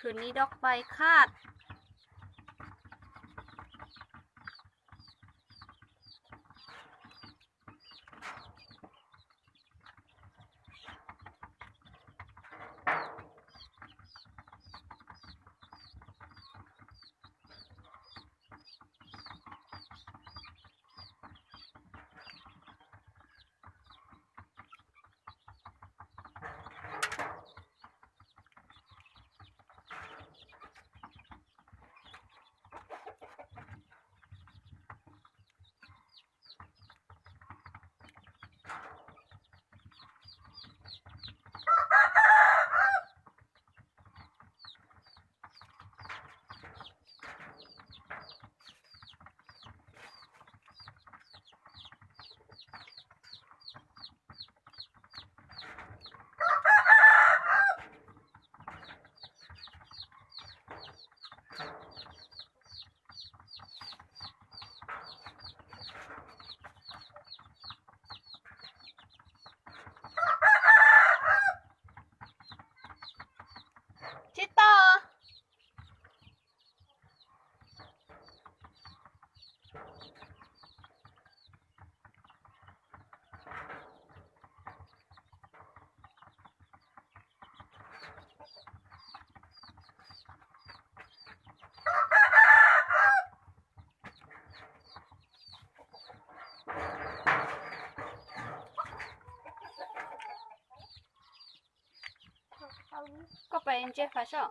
คืนนี้ดอกไฟคาด Tsis tau. Koj pais ntsia fais soj.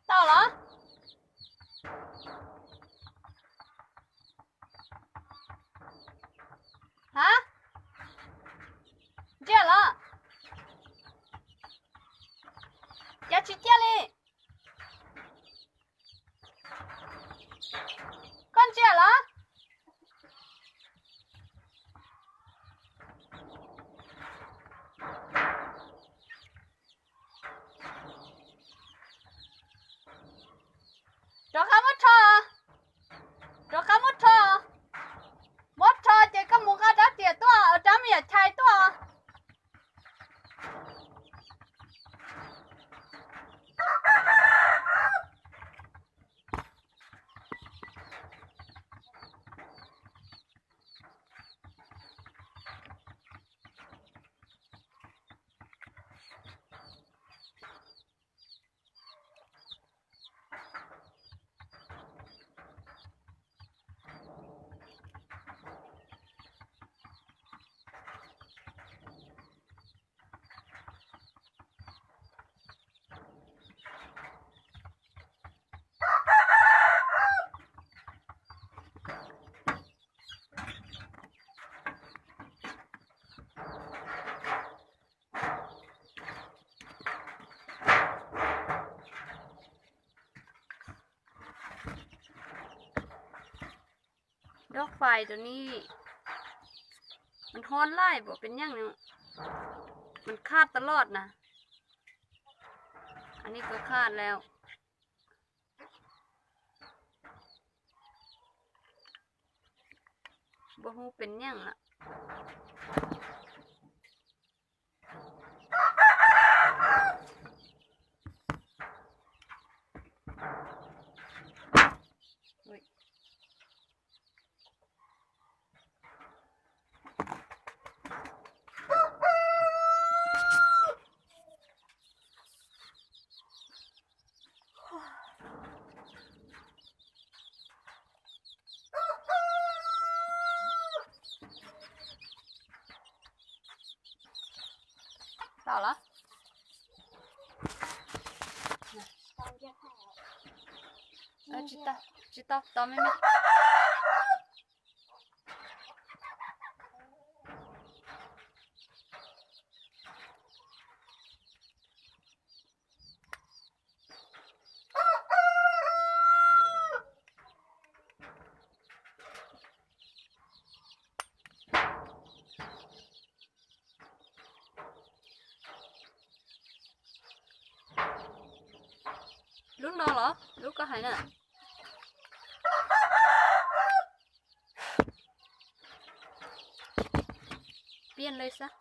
Tau los? Hab? Ntsia los? Cas tsis ciaj li? Koj ntsia los? Rov qab muab rho. Rov qab muab rho. Muab rho ces koj mus nqa rab riam tuaj, rab me nyuam chais tuaj.ดอกไฟตัวนี้ มันฮ้อนหลายบ่เป็นหยังเนี่ย มันขาดตลอดนะ อันนี้ก็ขาดแล้ว บ่ฮู้เป็นหยังละ Tau lawm. Tsis tau, tsis tau, tos me me. Lub no los lub koj hais na? Piaj lawm xwb.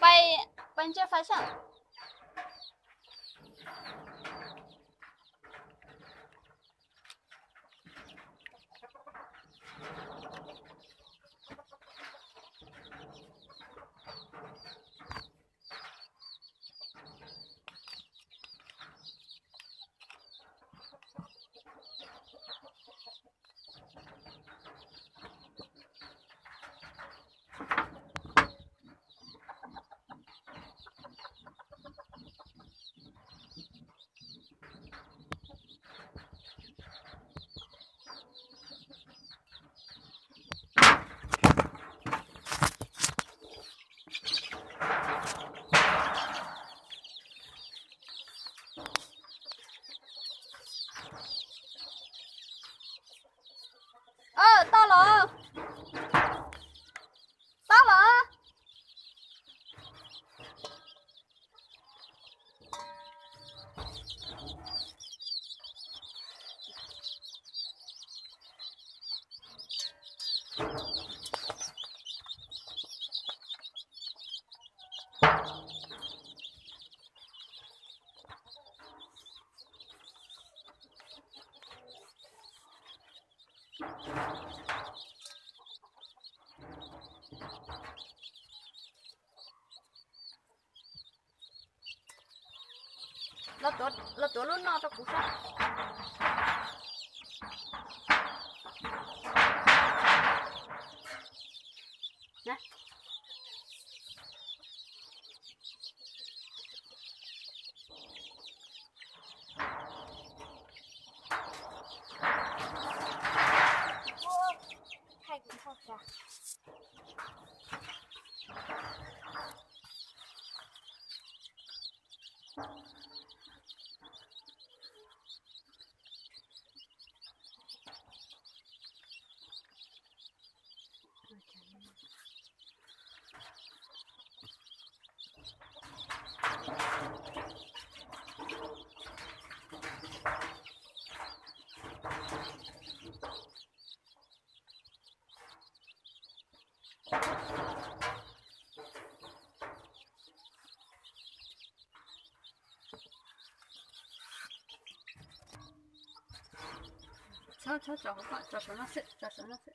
Pais, pais ntsia fais saib. Tau los, tau los. Los tuav lub no rau kuv saib. Tso, tso, tso, tso saum no xwb, tso saum no xwb.